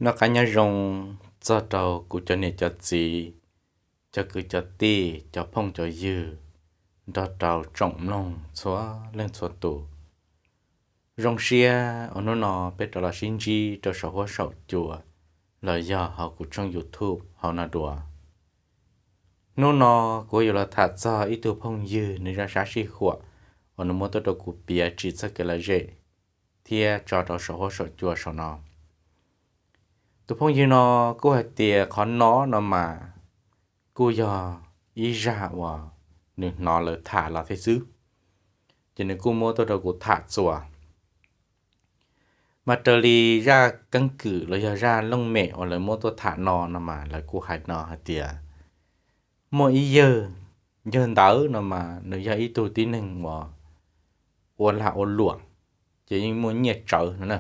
Noj qab nyob zoo txog rau kuv cov niam cov txiv, cov kwv cov tij, cov phooj cov ywg, nrog rau tsoom mloog txhua leej txhua tus. Zoo siab uas hnub no peb rov los sib ntsib rau saum huab saum cua los yog hauv kuv tshooj YouTube hauv no dua. Hnub no kuv yuav los tham txog ib tug phooj ywg nws zaj sab sij huam uas nws muab tuaj rau kuv piav tsim txoj kev lom zem thiab tso rau saum huab saum cua saum no. Tus phooj ywg no kuj hais tias qhov no no mas kuj yog ib zaj uas nws hnov lawv tham los thiab xwb, ces nws kuj muab tuaj rau kuv tham txuas. Mas raws li zaj keeb kwm los yog zaj looj mem uas lawv muab tuaj tham no no mas lawv kuj hais no hais tias muaj ib yawg, yawg ntawd no mas nws yog ib tug tib neeg uas ua lag ua luam, ces yeej muaj nyiaj tsawv no na.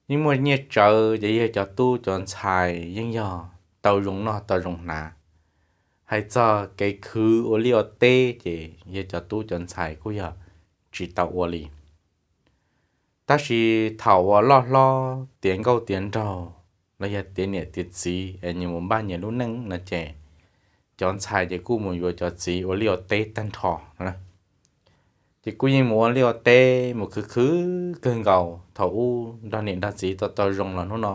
Yeej muaj nyiaj tsawv ces yog cov tub cov ntxhais yeej yog tau zoo noj tau zoo hnav. Hais txog kev khwv ua liaj ua teb ces yog cov tub cov ntxhais kuj yog tsis tau ua li. Tab sis thaum uas loj hlob tiav nkauj tiav nraug los yog tiav niam tiav txiv es nyias mus npaj nyias lub neej no ces cov ntxhais ces kuj mus yuav cov txiv ua liaj ua teb tag nrho. Ces kuj yeej mus ua liaj ua teb mus khwv khwv kawg nkaus, thaum ub nrog niam nrog txiv tau tau zoo los hnub no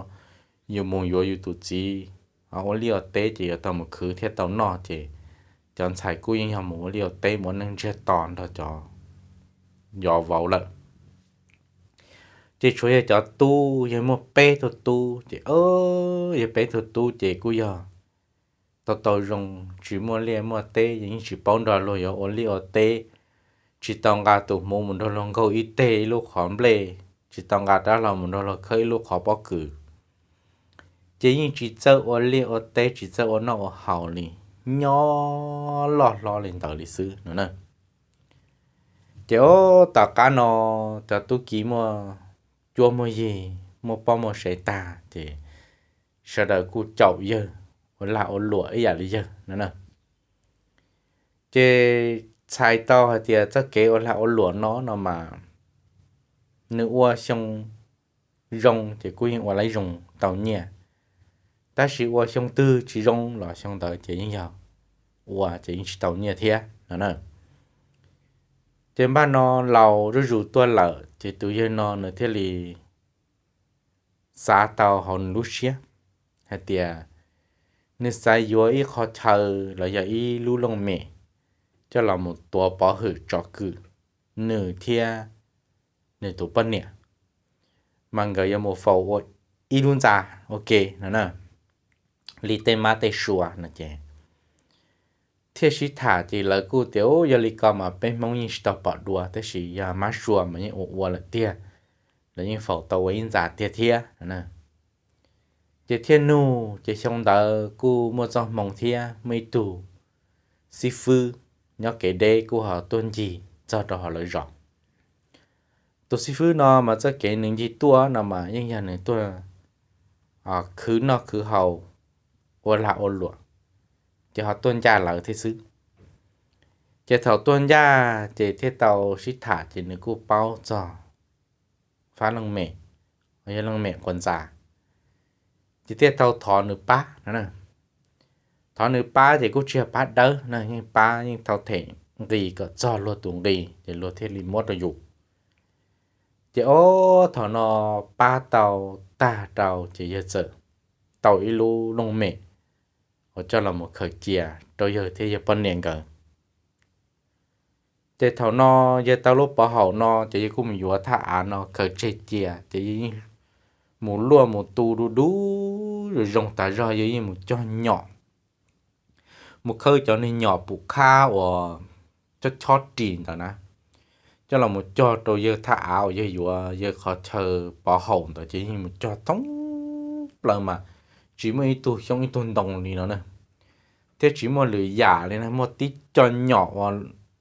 yus mus yuav yus tus txiv ua liaj ua teb ces yuav tau mus khwv thiab tau noj, ces cov ntxhais kuj yeej yog mus ua liaj ua teb mus ua neej ntsiag to nrog cov yov vauv lawm. Ces tshuav yog cov tub, yog muaj peb tug tub ces, yog peb tug tub ces kuj yog tau tau zoo, tsis muaj liaj muaj teb, yeej tsis paub nrog luag yuav ua liaj ua teb, tsis tau nqa tus hmuv mus nrog luag nkaug ib teg ib lub qhov nplej, tsis tau nqa rab hlau mus nrog luag khawb ib lub qhov pob kws. Ces yeej tsis txawj ua liaj ua teb, tsis txawj ua noj ua haus li, nyob loj hlob li ntawd li xwb no na. Ces ob tom qab no cov tub ki muaj cuab muaj yig, muaj poj muaj sev tag ces sawv daws kuj caum yawg ua lag ua luam ib yam li yawg no na. Ces txhais tau hais tias txoj kev ua lag ua luam no no mas nws ua xyoo zoo ces kuj yeej ua laib zoo tau nyiaj, tab sis ua xyoo twg tsis zoo los xyoo ntawd ces yeej yog ua ces yeej tsis tau nyiaj thiab no na. Ces npaj no laus zuj zus tuaj lawm ces tus yawg no nws thiaj li xav tau hauv nws lub siab hais tias nws xav yuav ib qho chaw los yog ib lub looj mem coj los mus tuav pov hwm tsom kwm nws thiab nws tus poj niam, mas nkawd yuav mus faus ua ib lub ntxa ua ke no na, li tej mab tej sua no ces thiaj sib tham ces lawv kuj tias, Ub, yog li ko mas peb Hmoob yeej tsis tau pom dua, tab sis yog mab sua mas yeej ua ua lawm tiag, lawv yeej faus tau ua ib ntxa tiag thiab. Ces thiaj nug, ces xyoo ntawd kuj muaj txoj hmoo thiab muaj ib tug xib fwb nyob kev deb kuj ho tuaj ncig txog rau hauv lawv zos. Tus xib fwb no mas txoj kev nws ncig tuaj no mas yeej yog nws tuaj khwv noj khwv haus, ua lag ua luam, ces ho tuaj ncaj lawv thiab xwb. Ces thaum tuaj ncaj ces thiaj tau sib tham ces nws kuj paub txog fab looj mem, yog looj mem quas ntxa, ces thiaj tau thov nws pab no. Thov nws pab ces kuj tsis yog pab dawb na, yeej pab yeej tau them nqi kom txog luag tus nqi ces luag thiaj li muab rau yus. Ces ob thaum no pab tau tag rau ces yawg txawm tau ib lub looj mem uas coj los mus khaws cia rau yawg thiab yawg poj niam nkawd. Ces thaum no yawg tau lub pov haum no ces yawg kuj mus yuav thaj av no khaws tseg cia ces yawg yeej mus luaj mus tu du du zoo tas zog, yawg yeej mus cog nyom, mus khawb cov niag nyom pum khab uas chob chob ris ntawd na, coj los mus cog rau yawg thaj av uas yawg yuav yawg qhov chaw pov haum ntawd ces yeej mus cog thoob plaws mas tsis muaj ib tug xyoob ib tug ntoo li no na, thiab tsis muaj lwm yam li na, muaj tib co nyom uas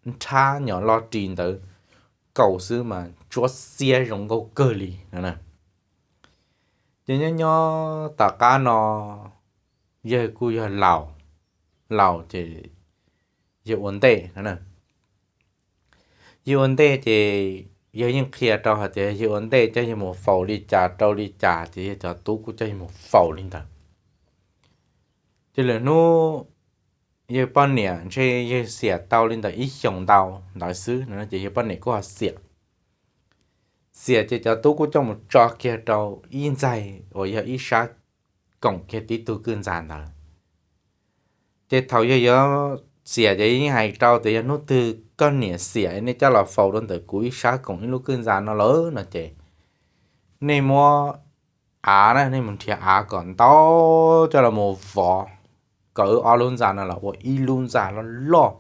nrhab nyom loj ris ntawd kaus xwb mas tsuab xiab zoo nkauj kawg li no na. Ces nyob nyob tom qab no yawg kuj yog laus, laus ces yawg ua ntej no na. Yawg ua ntej ces yawg yeej qhia rau hais tias yawg ua ntej coj yawg mus faus li cas rau li cas ces yawg cov tub kuj coj yawg mus faus li ntawd. Ces lwm hnub yawg poj niam ntshe yawg xiam tau li ntawm ib xyoos ntau ntawd xwb no ces yawg poj niam kuj ho xiam. Xiam ces cov tub kuj coj mus tso kiag rau ib ntxaig uas yog ib sab koom kiag tib tug kwj ntxa ntawd. Ces thaum yawg yuav xiam ces yeej hais rau tias yog hnub twg koj niam xiam nej coj los faus rau ntawm kuv ib sab koom ib lub kwj ntxa no lawm no ces nej muab av na, nej mus nrhiav av kom ntau coj los mus vov kom wb ob lub ntxa no los ua ib lub ntxa loj loj.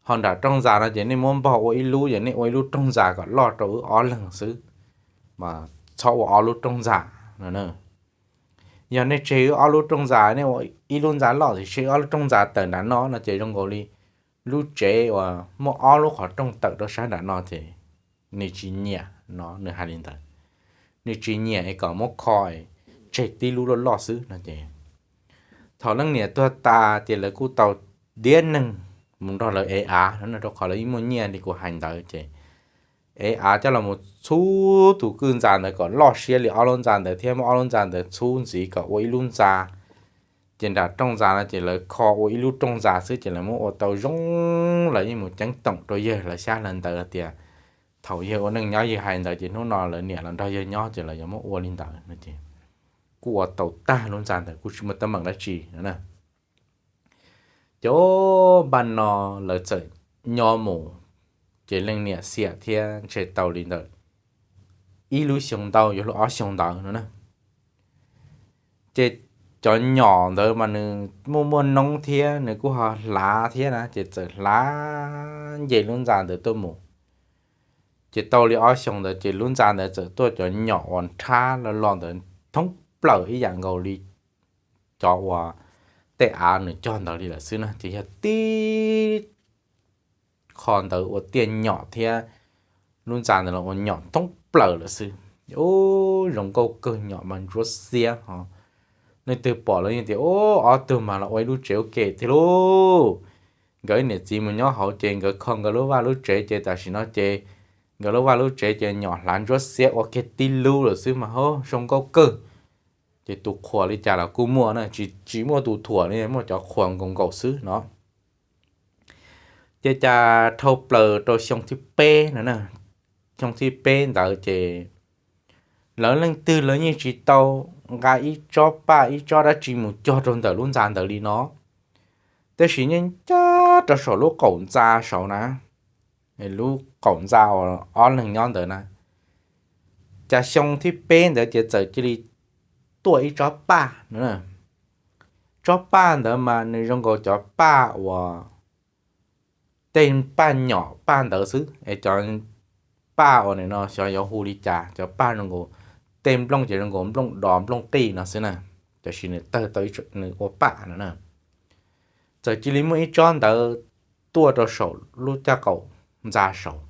Ho nram rooj ntxa no ces nej muab npog ua ib lub, ces nej ua ib lub rooj ntxa kom loj rau wb ob leeg xwb, mas txhob ua ob lub rooj ntxa no. Yog nej tseg wb ob lub rooj ntxa, nej ua ib lub ntxa loj tiam sis ob lub rooj ntxa tawm nram no no ces zoo nkaus li lub tsev uas muaj ob lub qhov rooj tawm rau sab nram no ces nws tsis nyiam no, nws hais li ntawd. Nws tsis nyiam es kom muab kho tseg tib lub loj loj xwb no ces thaum leej niam tuag tas ces lawv kuj tau tiav neeg mus nrog lawv ev av no, rau qhov lawv yeej muaj nyiaj li kuv hais ntawd ces ev av coj los mus txhub tus kwj ntxa ntawd kom loj siab li ob lub ntxa ntawd thiab muab ob lub ntxa ntawd txhub ntxiv kom ua ib lub ntxa. Ces nram rooj ntxa no ces lawv kho ua ib lub rooj ntxa xwb ces lawv muab ua tau zoo, lawv yeej mus ceeb toom rau yawg lawv xyab lawv ntawv tias thaum yawg ua neej nyob yawg hais ntawd ces hnub no lawv niam los nrog yawg nyob ces lawv yuav muab ua li ntawd no ces kuj ua tau tag lub ntxa ntawd kuj tsis muaj teeb meem dab tsi no. Ces npaj no lawv txawm nyob mus, ces leej niam xiam thiab ntshe tau li ntawm ib lub xyoo ntau yuav luag ob xyoo ntawd no na. Ces cov nyom ntawd mas nws muaj muaj noob thiab nws kuj ho hlav thiab na, ces txawm hlav nce lub ntxa ntawd tuaj mus. Ces tau li ob xyoo ntawd ces lub ntxa ntawd txawm tuaj cov nyom uas nrhab los los ntawd thoob plaws ib yam nkaus li cov uas tej av nws cog ntawd li lawm xwb na, ces yog tib qho ntawd ua tiaj nyom thiab lub ntxa ntawd los ua nyom thoob plaws lawm xwb. Ub, zoo nkauj kawg, nyom mas ntsuab xiab ho. Leej twg pom los yeej tias, ub, ob tug mas los ua ib lub tsev ua ke thiab lauj. Nkawd niam txiv mus nyob hauv ces nkawd kho nkawd lub vaj lub tsev ces tam sim no ces nkawd lub vaj lub tsev ces nyom hlav ntsuab xiab ua kiag tib lub lawm xwb mas ho zoo nkauj kawg. Ces tus qhuas li cas los kuj muaj na, tsis muaj tus thuam li, muaj cov qhuas nkaus nkaus xwb no. Ces cas dhau plaws rau xyoo thib peb no na, xyoo thib peb ntawd ces lawv leej twg lawv yeej tsis tau nqa ib tsob paj ib tsob dab tsi mus cog rau ntawm lub ntxa ntawd li no, tab sis nyob ncaj rau saum lub qaum ntxa saud na, lub qaum ntxa uas ob leeg nyob ntawd na. Cas xyoo thib peb ntawd ces txawm cia li tuaj ib tsob paj no. Tsob paj ntawd mas nws zoo nkaus cov paj uas tej paj nyom paj ntawd xwb es cov paj uas nim no xyov yuav hu li cas, cov paj zoo nkaus tej nplooj ces zoo nkaus nplooj dos nplooj qij no xwb na, tiam sis nws tawg tau nws ua paj no na. Txawm cia li muaj ib tsob ntawd tuaj rau saum lub caj qaum ntxa saud.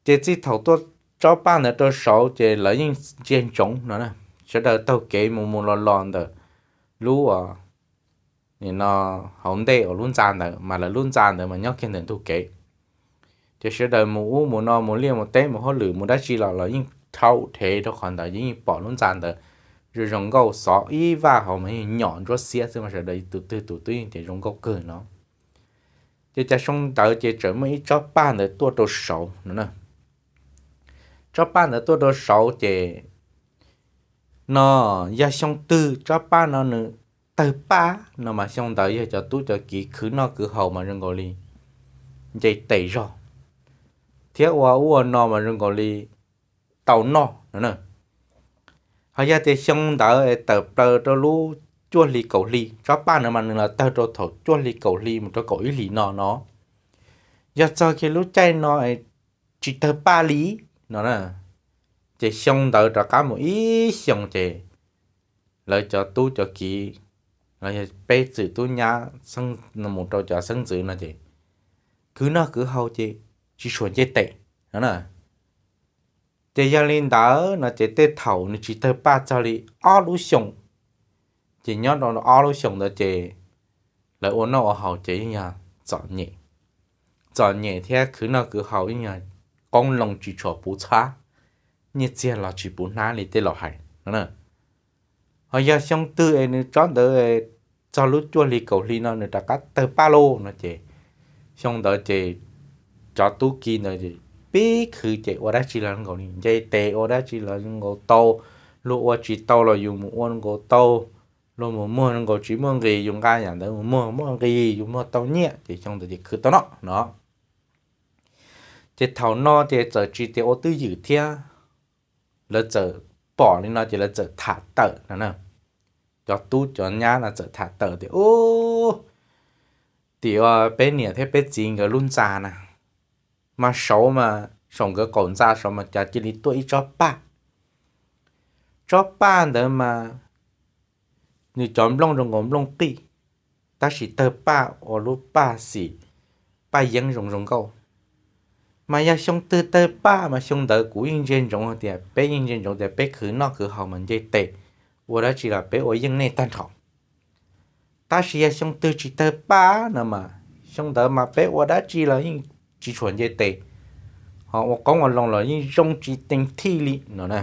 Ces txij thaum tuaj tsob paj ntawd rau saud ces lawv yeej ntsia ntsoov no na, sawv daws taug kev mus mus los los ntawm lub nim no hauv ntej uas lub ntxa ntawd mas lawv lub ntxa ntawd mas nyob kiag ntawm ntug kev. Ces sawv daws mus ub mus no mus liaj mus teb mus hauj lwm mus dab tsi los los yeej rhau rhev rau qhov ntawd, yeej pom lub ntxa ntawd zoo zoo nkauj, xov ib vaj hauv mas yeej nyom ntsuab xiab xwb mas sawv daws tus twg tus twg yeej tias zoo nkauj kawg no. Ces cas xyoo ntawd ces txawm muaj ib tsob paj ntawd tuaj rau saud no na. Tsob paj ntawd tuaj rau saud ces no yog xyoo twg tsob paj no nws tawg paj no mas xyoo ntawd yog cov tub cov kiv khwv noj khwv haus mas zoo nkaus li nce tes zog, thiab ua ub ua no mas zoo nkaus li tau noj no na. Ho yog tias xyoo ntawd es tawm plaws rau lub cuaj hli kaum hli, tsob paj no mas nws los tawg rau thaum cuaj hli kaum hli mus rau kaum ib hlis no no, yog txog kiag lub caij no es tsis tawg paj li no na, ces xyoo ntawd rov qab mus ib xyoos ces lawv cov tub cov kiv los yog peb txwm tub nyab mus rau cov xeeb ntxwv no ces khwv noj khwv haus ces tsis tshua nce tes no na. Ces yog li ntawd no ces tej thaum nws tsis tawg paj txog li ob lub xyoos, ces nyob rau ob lub xyoos ntawd ces lawv ua noj ua haus ces yeej yog txom nyem. txom nyem thiab khwv noj khwv haus ib yam qoob loo tsis tshua puv txhab, nyiaj txiag los tsis puv hnab li tej laus hais no. Ho yog xyoo twg es nws tsob ntawd txog lub cuaj hli kaum hli no nws rov qab tawg paj lauj no ces xyoo ntawd ces cov tub ki ntawd pib khwv ces ua dab tsi los nkaus li nce tes, ua dab tsi los nkaus tau, luag ua tsis tau los yus mus ua nkaus tau, luag mus muag nkaus tsis muaj nqis yus nqa yam ntawd mus muag muaj nqis yus muag tau nyiaj ces xyoo ntawd ces khwv tau noj no. Ces thaum no ces txawm tsis tias ua twj ywm thiab, lawv txawm pom li no ces lawv txawm tham tawm no na. Cov tub cov nyab no txawm tham tawm tias, Ub, tim peb niam thiab peb txiv nkawd lub ntxa na, mas saud mas saum nkawd qaum ntxa saud mas cas cia li tuaj ib tsob paj. Tsob paj ntawd mas nws cov nplooj zoo nkaus nplooj qij, tab sis tawg paj ua lub paj xim, paj yeeb zoo zoo nkauj. Mas yog xyoo twg tawg paj mas xyoo ntawd kuv yeej ntsia ntsoov tias, peb yeej ntsia ntsoov tias peb khwv noj khwv haus mas nce tes, ua dab tsi los peb ua yeej nej tag nrho. Tab sis yog xyoo twg tsis tawg paj no mas xyoo ntawd mas peb ua dab tsi los yeej tsis tshua nce tes, ho ua qoob ua loo los yeej zoo tsis teej thij li no na.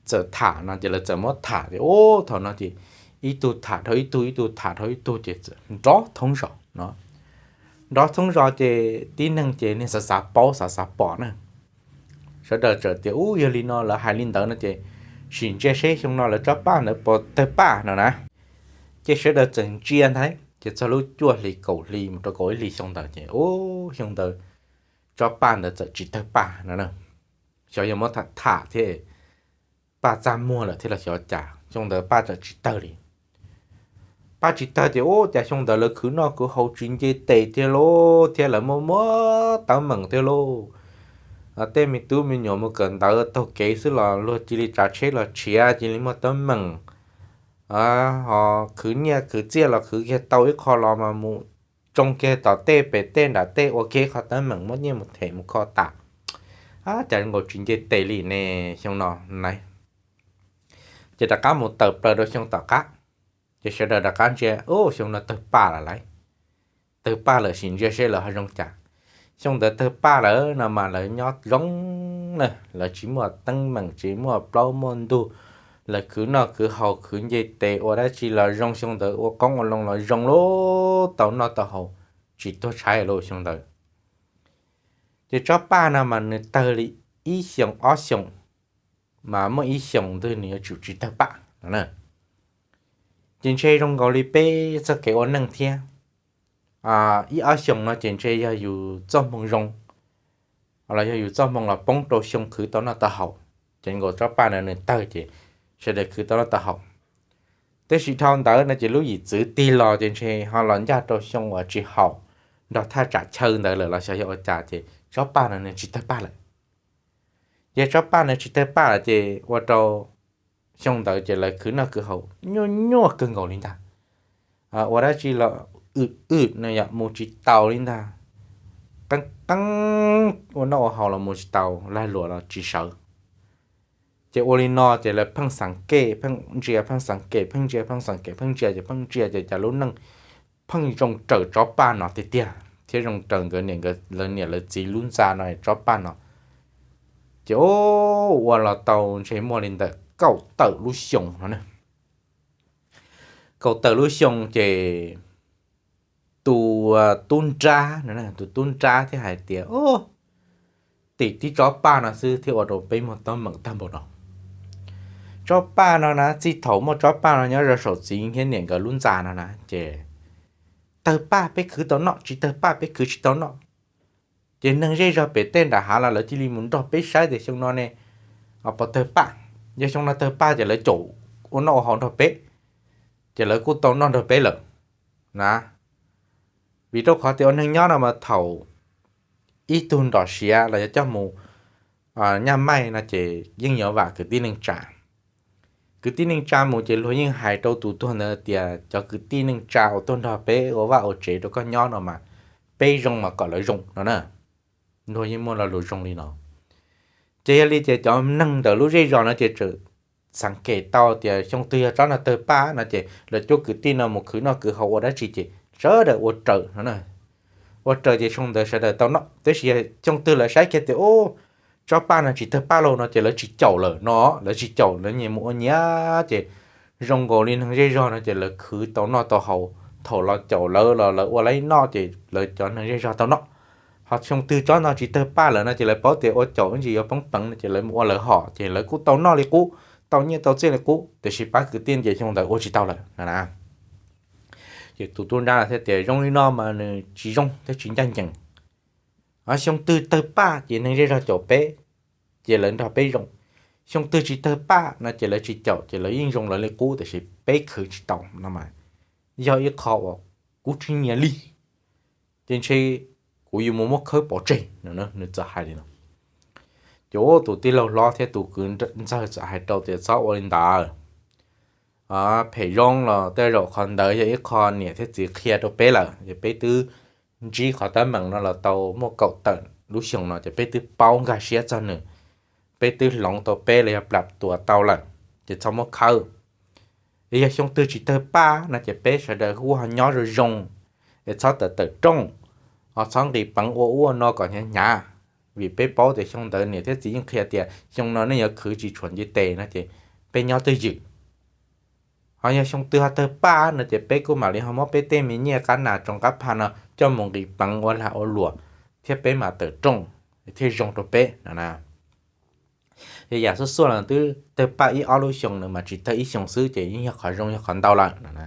Txawm tham no ces lawv txawm muab tham tias, Ub, thaum no ces ib tug tham dhau ib tug, ib tug tham dhau ib tug ces nrov thoob zos no. Nrov thoob zos ces tib neeg ces neeg xav xav paub xav xav pom na. Sawv daws txawm tias, Ub, yog li no lawv hais li ntawd no ces sim ntsia seb xyoo no lawv tsob paj ntawd puas tawg paj no na. Ces sawv daws txawm ntsia ntag, ces txog lub cuaj hli kaum hli mus rau kaum ib hli xyoo ntawd ces, Ub, xyoo ntawd tsob paj ntawd txawm tsis tawg paj no na. Xyov yog muab tham tham thiab paj txaj muag lawm thiab los xyov cas xyoo ntawd paj txawm tsis tawg li. Paj tsis tawg ces, Ub, cas xyoo ntawd lawv khwv noj khwv haus tsis nce tes tiag lauj, thiab lawv muaj muaj teeb meem tiag lauj. Tej me tub me nyuam mus kawm ntawv taug kev xwb los luag cia li tsav tsheb los tshiav cia li muaj teeb meem. Ho khwv nyiaj khwv txiaj los khwv kiag tau ib qho los mas mus tsoo kiag tom tej pem tej nram tej ua kiag ib qho teeb meem muab nyiaj mus them mus kho tas. Ab, cas zoo nkaus tsis nce tes li ne xyoo no na. Ces rov qab mus tawm plaws rau xyoo tom qab, ces sawv daws rov qab ntsia, Ub, xyoo no tawg paj lawm lauj. Tawg paj lawm, sim ntsia seb lawv ho zoo cas. Xyoo ntawd tawg paj lawm no mas lawv nyob zoo na, lawv tsis muaj teeb meem tsis muaj plaub muaj ntug, lawv khwv noj khwv haus khwv nce tes ua dab tsi los zoo, xyoo ntawd ua qoob ua loo los zoo lauj, tau noj tau haus tsis tuag tshaib lauj xyoo ntawd. Ces tsob paj no mas nws tawg li ib xyoos ob xyoos, mas muaj ib xyoos twg nws yuav tsum tsis tawg paj no na. Ces ntshe zoo nkaus li peb txoj kev ua neej thiab, ib ob xyoos no ces ntshe yog yus txoj hmoo zoo, los yog yus txoj hmoo los poob rau xyoo khwv tau noj tau haus, ces nkaus tsob paj no nws tawg ces sawv daws khwv tau noj tau haus. Tab sis dhau ntawd no ces lub yim txwv tig los ces ntshe ho los ncaj rau xyoo uas tsis haum nrog thaj tsam chaw ntawd lawm los xyov yog ua cas ces tsob paj no nws tsis tawg paj lawm. Yog tsob paj no tsis tawg paj lawm ces ua rau xyoo ntawd ces lawv khwv noj khwv haus nyuaj nyuaj kawg nkaus li ntag. Ua dab tsi los wm wm no yom, mus tsis taus li ntag. Qeeb qeeb, ua noj ua haus los mus tsis taus, lag luam los tsis sawv. Ces ua li no ces lawv pheej xeev kev pheej ntsia, pheej xeev kev pheej ntsia, pheej xeev kev pheej ntsia ces pheej ntsia ces cas lub neej pheej zoo raws tsob paj no tiag tiag thiab zoo raws nkawd niam, lawv niam lawv txiv lub ntxa no tsob paj no. Ces ua los tau ntshe muaj li ntawm kaum tawm lub xyoo no na. Kaum tawm lub xyoo ces tus tub nrab, tus tub nrab thiaj hais tias, Ub, tim tib tsob paj no xwb thiaj ua rau peb muaj teeb meem tag npaum no. Tsob paj no na, txij thaum muaj tsob paj no nyob rau saum txiv thiab niam nkawd lub ntxa no na ces tawg paj peb khwv tau noj, tsis tawg paj peb khwv tsis tau noj. Ces neeg zej zog pem tej nram hav los lawv cia li mus nrog peb saib tias xyoo no ne puas tawg paj. Yog xyoo no tawg paj ces lawv caum ua noj ua haus nrog peb, ces lawv kuj tau noj nrog peb lawm na. Vim rau qhov tias ua neeg nyob no mas thaum ib tug nrog siav los yog coj mus nyaj maij no ces yeej yuav vam kwv tij neej tsa. Kwv tij neej tsa mus ces luag yeej hais rau tus tuag ntawd tias cov kwv tij neej tsa uas tuaj nrog peb ua vaj ua tsev rau koj nyob no mas peb zoo mas kom lawv zoo no na. Luag yeej muaj lo lus zoo li no. Ces yog li ces cov neeg ntawm lub zej zos no ces txawm xeev kev tau tias xyoo twg yog tsob no tawg paj no ces lawv cuab kwv tij no mus khwv noj khwv haus ua dab tsi ces sawv daws ua raws no na. ua raws ces xyoo ntawd sawv daws tau noj. Tab sis yog xyoo twg lawv saib kiag tias, u, tsob paj no tsis tawg paj lauj no ces lawv tsis caum lawm no, lawv tsis caum, lawv nyias mus ua nyias ces zoo nkaus li neeg zej zog no ces lawv khwv tau noj tau haus. Thaum los caum lawv los lawv ua lawv noj ces lawv cov neeg zej zog tau noj. Ho xyoo twg tsob no tsis tawg paj lawm no ces lawv paub tias ua caum ib ntsis yuav poob peev no ces lawv mus ua lawv hom ces lawv kuj tau noj li qub, tau nyiaj tau txiaj li qub, tiam sis pab kwv tij ces xyoo ntawd ua tsis tau lawm no na. Ces tus tub nrab no thiaj tias, zoo li no mas nws tsis zoo thiab tsis ncaj ncees. Xyoo twg tawg paj ces neeg zej zog caum peb, ces lawv nrog peb zoo. Xyoo twg tsis tawg paj no ces lawv tsis caum, ces lawv yeej zoo lawv li qub, tiam sis peb khwv tsis tau no mas yog ib qho uas kuv tsis nyiam li, ces ntshe kuv yuav mus muab khawb pov tseg no, nws txawm hais li no. Ces tus tij laug hlob thiab tus kwv ntxawg txawm hais rau tias, txhob ua li ntawd. Phem zoo los tej zaum qhov ntawd yog ib qho niam thiab txiv qhia rau peb lawm, ces peb twb ntsib qhov teeb meem no los tau muaj kaum tawm lub xyoo no, ces peb twb paub nkag siab txog nws, peb twb hloov tau peb los yog plam tuas tau lawm, ces txhob muab khawb. Es yog xyoo twg tsis tawg paj no ces peb sawv daws kuj ho nyob zoo zoo, es txhob tawm tawm rooj, ho txhob nqis peev ua ub ua no kom hnyav hnyav, vim peb paub tias xyoo ntawd niam thiab txiv yeej qhia tias xyoo no nej yuav khwv tsis tshuam nce tes no ces peb nyob twj ywm. Ho yog xyoo twg ho tawg paj no ces peb kuj mam li ho muab peb tej me nyiaj qab nas tsoos qab phaj no coj mus nqis peev ua lag ua luam, thiab peb mam tawm rooj thiaj zoo rau peb no na. Yog yam xuaj xuaj los twb tawg paj ib ob lub xyoo, nws mas tsis tawg ib xyoo xwb ces yeej yog qhov zoo yog qhov ntau lawm no.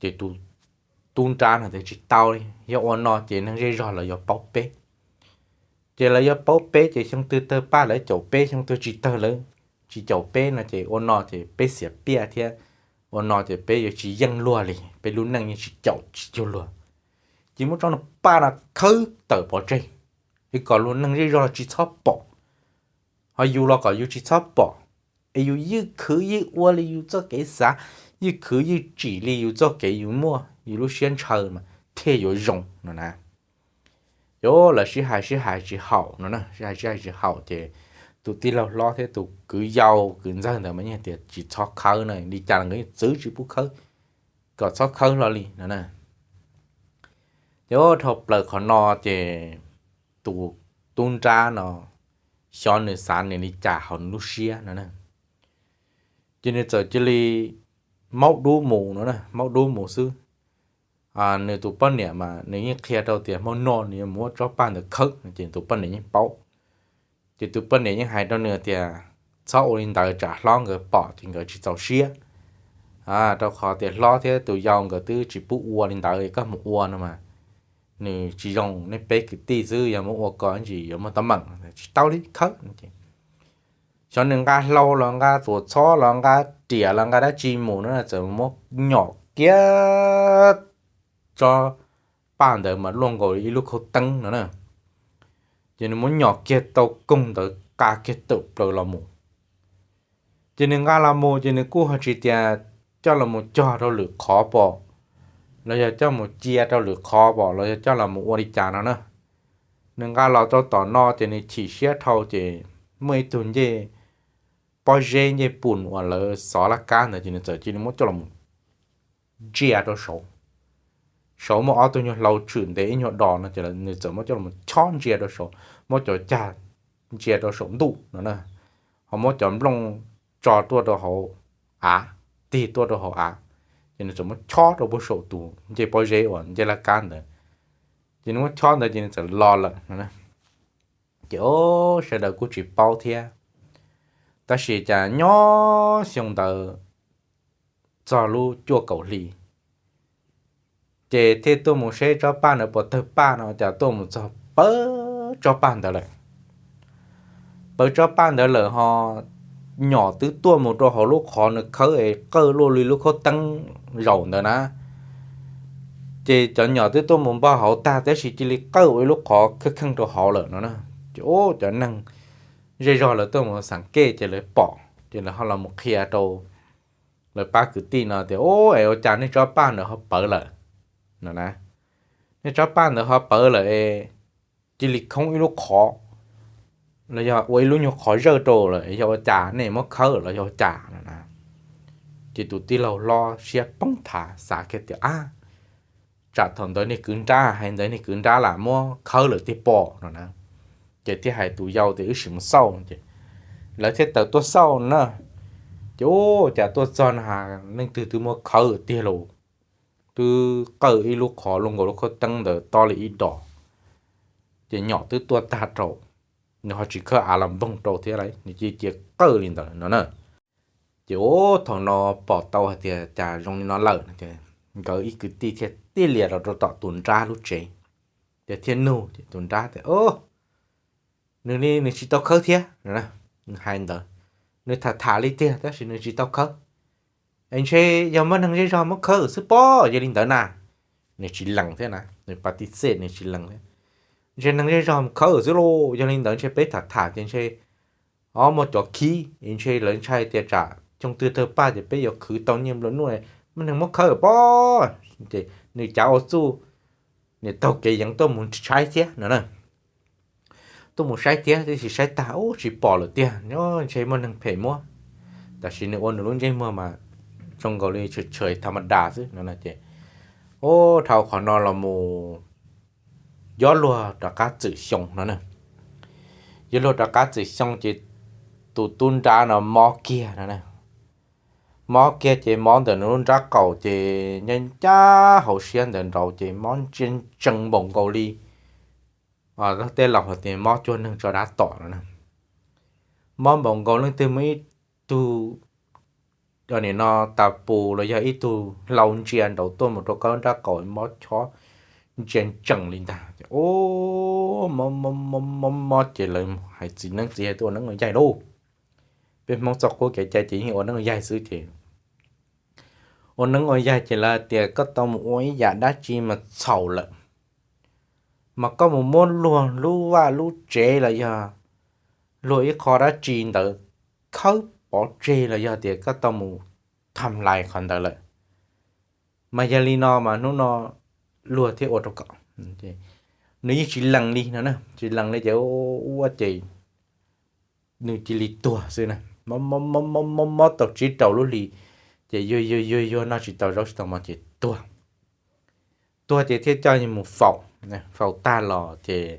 Ces tus tub nrab no tias, tsis tau li, yog ua no ces neeg zej zog lawv yuav paub peb. Ces lawv yuav paub peb ces xyoo twg tawg paj lawv caum peb, xyoo twg tsis tawg lawv tsis caum peb no ces ua no ces peb xiam piaj thiab, ua no ces peb yuav tsis yeej luag li, peb lub neej yeej tsis caum tsis cuag luag. Ces muab tsob no paj no khawb tawm pov tseg, es kom luag neeg zej zog tsis txhob pom, ho yus los kom yus tsis txhob pom, es yus ywj khwv ywj ua li yus txoj kev xav, ywj khwv ywj tsim li yus txoj kev yus muaj, yus lub siab ntshaw mas thiaj yuav zoo no na. Ces lawv sib hais sib hais tsis haum no na, sib hais sib hais tsis haum ces tus tij laug hlob thiab tus kwv yau kwv ntxawg ntawd mas yeej tias tsis txhob khawb na, li cas los nkawd yeej txwv tsis pub khawb, kom txhob khawb hlo li no na. Ces dhau plaws qhov no ces tus tub nrab no xyov nws xav nws li cas hauv nws lub siab no na, ces nws txawm cia li maub dub mus no na, maub dub mus xwb. Nws tus poj niam mas nws yeej qhia rau tias hmo no nws yuav mus muab tsob paj ntawd khawb no ces tus poj niam yeej paub. Ces tus poj niam yeej hais rau nws tias, txhob ua li ntawd tsam hlob nkawd pom ces nkawd tsis txaus siab, rau qhov tias hlob thiab tus yau nkawd twb tsis pub ua li ntawd, koj mus ua no mas nws tsis zoo, nej peb kwv tij xwb, yog muab ua ko ntsis yuav muaj teeb meem, tsis tau li khawb. Xyov nws nqa hlau los nqa tuam txhob los nqa riam los nqa dab tsi mus no txawm muab nyom kiag tsob paj ntawd mas luaj nkaus ib lub khaub teeb no na. Ces nws muab nyom kiag tau koog ntawd nqa kiag tawm plaws los mus. Ces nws nqa los mus ces nws kuj ho tsis tias coj los mus cog rau lwm qhov pom, los yog coj mus cia rau lwm qhov pom, los yog coj los mus ua li cas no na. Nws nqa los rau tom no ces nws chim siab dhau ces muaj ib tug ncej pob zeb ncej pum uas lawv xov laj kab ntawd ces nws txawm cia li muab coj los ntsia rau saud. Saud muaj ob tug nyuag hlau tshwm ntev ib nyuag dos no ces nws txawm muab coj los chob ntsia rau saud, muab cov cag ntsia rau saum ntuj no na, ho muab cov nplooj tso tuaj rau hauv av, tig tuaj rau hauv av, ces nws txawm muab chob rau puag saum tus ncej pob zeb uas ncej laj kab ntawd, ces nws muab chob ntawd ces nws txawm los lawm no. Ces sawv daws kuj tsis paub thiab. Tab sis cas nyob xyoo ntawd txog lub cuaj kaum hli, ces thiaj tuaj mus saib tsob paj ntawd puas tawg paj no, cas tuaj mus txog pawv tsob paj ntawd lawm. Pawv tsob paj ntawd lawm ho nyom twb tuaj mus rau hauv lub qhov nws khawb es qawj luaj li lub khaub teeb zaum ntawd na. Ces cov nyom twb tuaj mus npog hauv tag tab sis cia li qawj ua ib lub qhov kheej kheej rau hauv lawm no na. Ces cov neeg zej zog lawv tuaj mus xam kej ces lawv pom ces lawv ho los mus qhia rau lawv pab kwv tij no tias, u, es ua cas nej tsob paj ntawd ho pawv lawm no na. Nej tsob paj ntawd ho pawv lawm es cia li khoob ib lub qhov, los yog ua ib lub nyuag qhov zawj rau lawm, yog ua cas nej muab khawb los yog ua cas no na. Ces tus tij laug hlob siab poob thav xav kiag tias, ab, tsam thaum ntawd niag kwv nrab hais ntawd niag kwv nrab lam muab khawb lawm tiag pom no na. Ces thiaj hais tus yau tias wb sim mus xauj ces lawv thiaj tawm tuaj xauj no na. Ces ua cas tuaj txog na has leej twg twb muab khawb tiag los, twb qawj ib lub qhov luaj nkaus lub khaub teeb ntawd tob li ib dos, ces nyom twb tuaj tag rau, nws ho tsis khawb av los npoog rau thiab, nws cia cia qawj li ntawd no na. Ces ua thaum no pom tau hais tias cas zoo li no lawm no ces nkawd ib kwv tij thiaj tij lias los rau tom tus nrab lub tsev, ces thiaj nug ces tus nrab tias, nws li nws tsis tau khawb thiab, nws hais ntawd, nws tham tham li tiag tab sis nws tsis tau khawb. Es ntshe yog muaj neeg zej zog muab khawb xwb pob, yog li ntawd na. Nws tsis lees thiab na, nws pas tis xej nws tsis lees thiab. Ntshe neeg zej zog mus khawb xwb lauj, yog li ntawd ntshe peb tham tham ces ntshe ob muaj cov khib es ntshe lawv ntshai tias tsam xyoo twg tawg paj ces peb yuav khwv tau nyiaj nplua nuj, muaj neeg muab khawb pob. Ces nws cav ua txuj, nws taug kev yeev tuaj mus saib thiab no na. Tuaj mus saib thiab tab sis saib tag ub tsis pom lawm tiag, ntshe muaj neeg phem muab. Tab sis nws ua nws lub ntsej muag mas zoo nkaus li tshwm tshwm tham ma das xwb no ces, ub, dhau qhov no los mus yuav luag rov qab txwm xyoo no na. Yuav luag rov qab txwm xyoo ces tus tub nrab no mob kiag no na. Mob kiag ces mob ntawm nws lub nrab qaum ces ncaj ncaj hauv siab ntawd nraud ces mob ntsia ntsees npaum nkaus li tej laus hais tias mob cuag neeg tso dab tom no na. Mob npaum nkaus leej twg muaj ib tug nim no tas pus los yog ib tug hlau ntsia nraud tuaj mus rau koj nrab qaum, mob chob ntsia ntsees li ntag. Ces ub, mob mob mob mob ces lawv hais txiv neeb txiv yaig tuaj ua neeb ua yaig lauj. Peb Hmoob txoj qub kev cai ces yeej ua neeb ua yaig xwb ces ua neeb ua yaig ces lawv tias koj tau mus ua ib yam dab tsi mas txhaum lawm, mas koj mus muab luag lub vaj lub tsev los yog luag ib qho dab tsi ntawd khawb pov tseg los yog tias koj tau mus tham lais qhov ntawd lawm. Mas yog li no mas hnub no luag thiaj ua rau kom, nws yeej tsis lees li no, tsis lees li ces ua ces nws cia li tuag xwb na. Mob mob mob tau tsib rau lub hli ces yuag yuag yuag yuag noj tsis tau zaub tsis tau mov ces tuag. Tuag ces thiaj coj mus faus. Faus tag los ces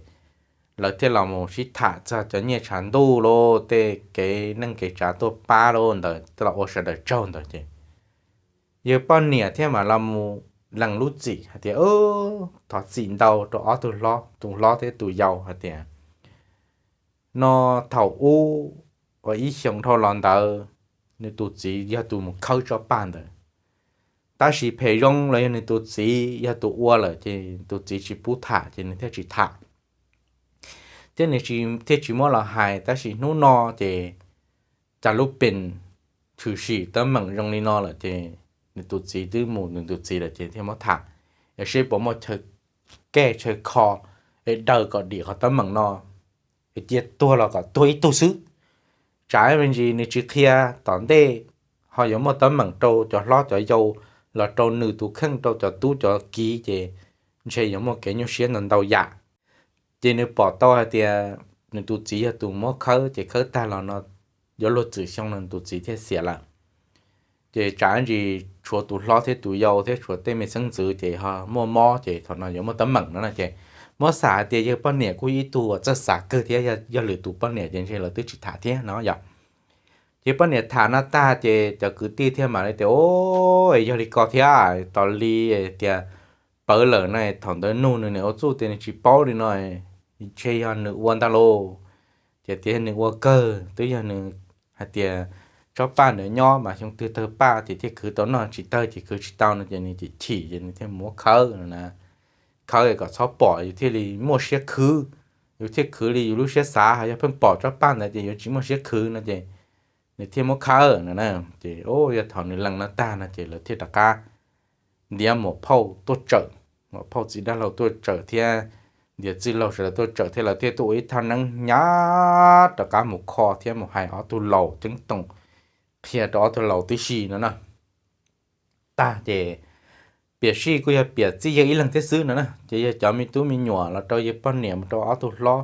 lawv thiaj los mus sib tham txog cov nyiaj tshav ntuj los tej kev neej kev tsav tuaj pab los ntawd los ua sawv daws tsaug ntawd ces yawg poj niam thiaj mam los mus lees lub txim hais tias thov txim ntau rau ob tug hlob, tus hlob thiab tus yau hais tias no thaum ub uas ib xyoo dhau los ntawd nws tus txiv yog tus mus khawb tsob paj ntawd, tab sis phem zoo los yog nws tus txiv yog tus ua lawm ces tus txiv tsis pub tham ces nws thiaj tsis tham thiab nws thiaj tsis muab los hais. Tab sis hnub no ces cas lub pes tshwm sim teeb meem zoo li no lawm ces nws tus txiv twb mus nws tus txiv lawm ces thiaj muab tham, es seb puas muaj chaw kej chaw kho es daws kom dim qhov teeb meem no es cia tuag los kom tuag ib tug xwb. Tsam me ntsis nws tsis qhia tom ntej ho yuav muaj teeb meem rau cov hlob cov yau los rau nws tus kheej rau cov tub cov kiv ces ntshe yuav muaj kev nyuaj siab ntau ntau yam. Ces nws pom tau hais tias nws tus txiv yog tus muab khawb ces khawb tag los no yuav luag txwm xyoo no nws tus txiv thiaj xiam lawm. Ces tsam ntsis tshuav tus hlob thiab tus yau thiab tshuav tej me xeeb ntxwv ces ho muaj mob ces thaum no yuav muaj teeb meem no na ces muab xam hais tias yawg poj niam kuj ib tug uas txawj xav kawg thiab, yog lwm tus poj niam ces ntshe lawv twb tsis tham thiab no yom. Ces poj niam tham no tag ces cov kwv tij thiaj mam li tias o, yog li ko thiab tos li tias pawv lawm no thaum ntawd nug nws niam ua txuj tias nws tsis paub li no, ntshe yog nws ua ntag lauj. Ces tias nws ua kawg twb yog nws hais tias tsob paj ntawd nyob mas xyoo twg tawg paj ces thiaj khwv tau noj, tsis tawg ces khwv tsis tau no ces nws chim chim ces nws thiaj muab khawb no na. Khawb kom txhob pom yus thiaj li muaj siab khwv, yus thiaj khwv li yus lub siab xav, yog pheej pom tsob paj ntawd ces yuav tsis muaj siab khwv no ces nws thiaj muab khawb no na. Ces yog thaum nws lees no tag no ces lawv thiaj rov qab ntiav muam phauj tuaj tsawm, muam phauj txiv dab laug tuaj tsawm thiab ntiav txwj laug sawv daws tuaj tsawm thiab lawv thiaj tuaj ua ib thaj neeb hnyav rov qab mus kho thiab mus hais ob tug laus ceeb toom qhia rau ob tug laus tib si no na. Tag ces piam sij kuj yog piam txij yawg ib leeg thiab xwb no na, ces yog cov me tub me nyuam los rau yawg poj niam mus rau ob tug hlob,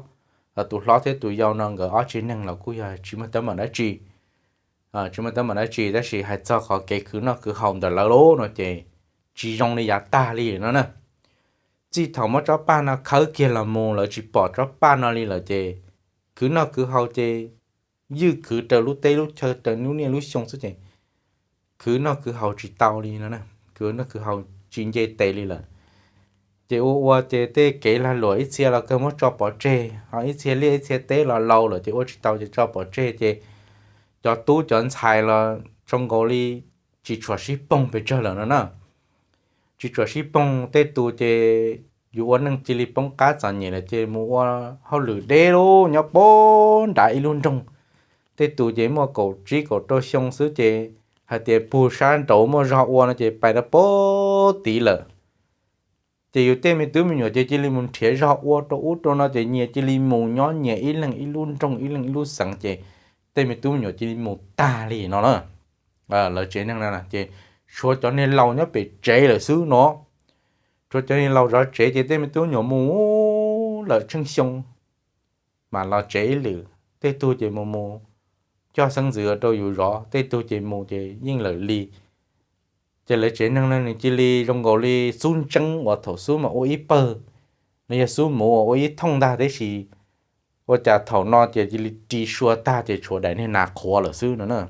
tus hlob thiab tus yau no nkawd ob tsev neeg los kuj yog tsis muaj teeb meem dab tsi, tsis muaj teeb meem dab tsi tab sis hais txog qhov kev khwv noj khwv haus ntawm lawv lauj no ces tsis zoo li yav tag li no na. txij thaum muab tsob paj no khawb kiag los mus lawv tsis pom tsob paj no li lawm ces khwv noj khwv haus ces ywj khwv raws lub teb lub chaw raws lub niaj lub xyoo xwb ces khwv noj khwv haus tsis tau li no, khwv noj khwv haus tsis nce tes li lawm. Ces ua ua ces tej kev lag luam ib txhia los kawg muab tso pov tseg, ho ib txhia liaj ib txhia teb los laus lawm ces ua tsis tau ces tso pov tseg ces cov tub cov ntxhais los zoo nkaus li tsis tshua sib poog pes tsawg lawm no na. Tsis tshua sib poog, tej tus ces yus ua neej cia li poob qab txom nyem lawm ces mus ua hauj lwm deb lub nyob puag nram ib lub nroog. Tej tus ces muaj kaum tsib kaum rau xyoo xwb ces hais tias pug sab nraud muaj zog ua no ces pais rau puag tid lawm. Ces yus tej me tub me nyuam ces cia li mus nrhiav zog ua rau ub rau no ces nyias cia li mus nyob nyias ib leeg ib lub nroog ib leeg ib lub xeev ces tej me tub me nyuam cia li mus tag li no na. Lawv tsev neeg no ces tshuav cov niag laus nyob pem tsev lawm xwb no. Tshuav cov niag laus zov tsev ces tej me tub me nyuam mus lawm tsheej xyoo mam los tsev ib lwm, tej tug ces mus mus coj xeeb ntxwv rau yus zov, tej tug ces mus ces yeej lawm li. Ces lawv tsev neeg no nws cia li zoo nkaus li xub ntseeb uas thaum xub mas ua ib pawg, no yog xub muv uas ua ib thooj ntag, tiam sis ua cas thaum no ces cia li ri sua tag ces tshuav daim niag nas qhuav lawm xwb no na.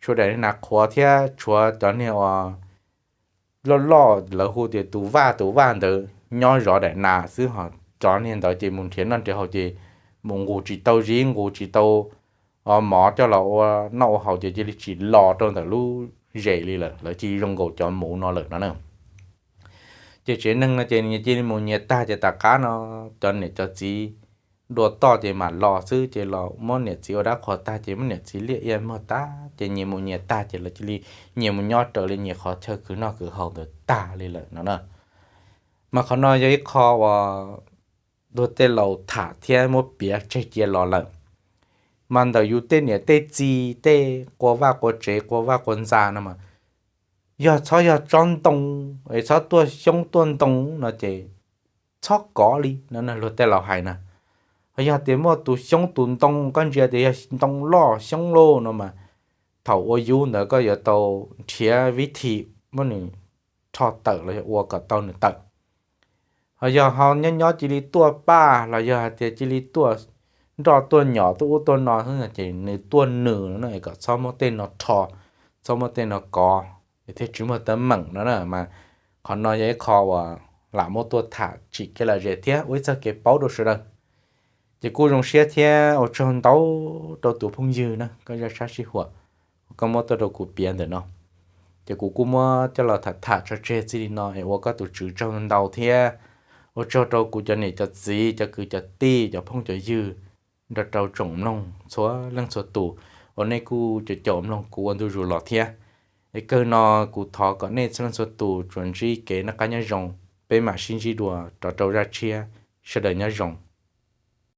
Tshuav daim niag nas qhuav thiab tshuav cov niag uas loj loj lawv hu tias tus vaj tus vaj ntawd nyob zov daim nas xwb, ho cov niag ntawd ces mus nrhiav noj nrhiav haus ces mus nqus tsis tau zib nqus tsis tau mov coj los ua noj ua haus ces cia li tsim los rau ntawm lub zes li lawm, lawv cia li zoo nkaus cov muv no lawm no na. Ces tsev neeg no ces nyias cia li mus nyias tag ces tom qab no cov niam cov txiv dua toj ces mam los xwb, ces los muab niam txiv ua dab qhuas tag ces muab niam txiv liaj ia muag tag ces nyias mus nyias tag ces lawv cia li nyias mus nyob raws li nyias qhov chaw khwv noj khwv haus ntawd tag li lawm no na. Mas qhov no yog ib qho uas luag tej laus tham thiab muab piav tseg cia los lawm. Mas ntawm yus tej niam tej txiv tej qua vaj qua tsev qua vaj qua ntxa no mas yog txhob yog tsob ntoo es txhob tuaj xyoob tuaj ntoo no ces txhob kov li no, luag tej laus hais na. Ho yog tias muaj tus xyoob tus ntoo, koj ntsia tias yog ntoo loj xyoob loj no mas thaum ua yub ntawd koj yuav tau nrhiav vib thim muab nws rho tawm los yog ua kom tau nws tawm. Ho yog ho nyob nyob cia li tuaj paj los yog hais tias cia li tuaj nroj tuaj nyom tuaj ub tuaj no xwb no ces nws tuaj nws no es kom txhob muab tej no rho, txhob muab tej no kov, thiaj tsis muaj teeb meem no na. Mas qhov no yog ib qho uas lam muab tuaj tham tsim kev lom zem thiab ua ib txoj kev paub rau sawv daws. Ces kuj zoo siab thiab ua tsaug ntau rau tus phooj ywg na koj zaj sab sij huam uas koj muab tuaj rau kuv piav ntawm no. Ces kuv kuj muab coj los tham tham tso tseg txij li no es ua koj tus tswv tsaug ntau thiab ua tsaug rau kuv cov niam cov txiv cov kwv cov tij cov phooj cov ywg nrog rau tsoom mloog txhua leej txhua tus uas nej kuj caum caum mloog kuv ua ntu zus los thiab. Es kawg no kuv thov kom nej txhua leej txhua tus tsuas ntsib kev noj qab nyob zoo, peb mam sib ntsib dua rov rau zaj tshiab, sawv daws nyob zoo.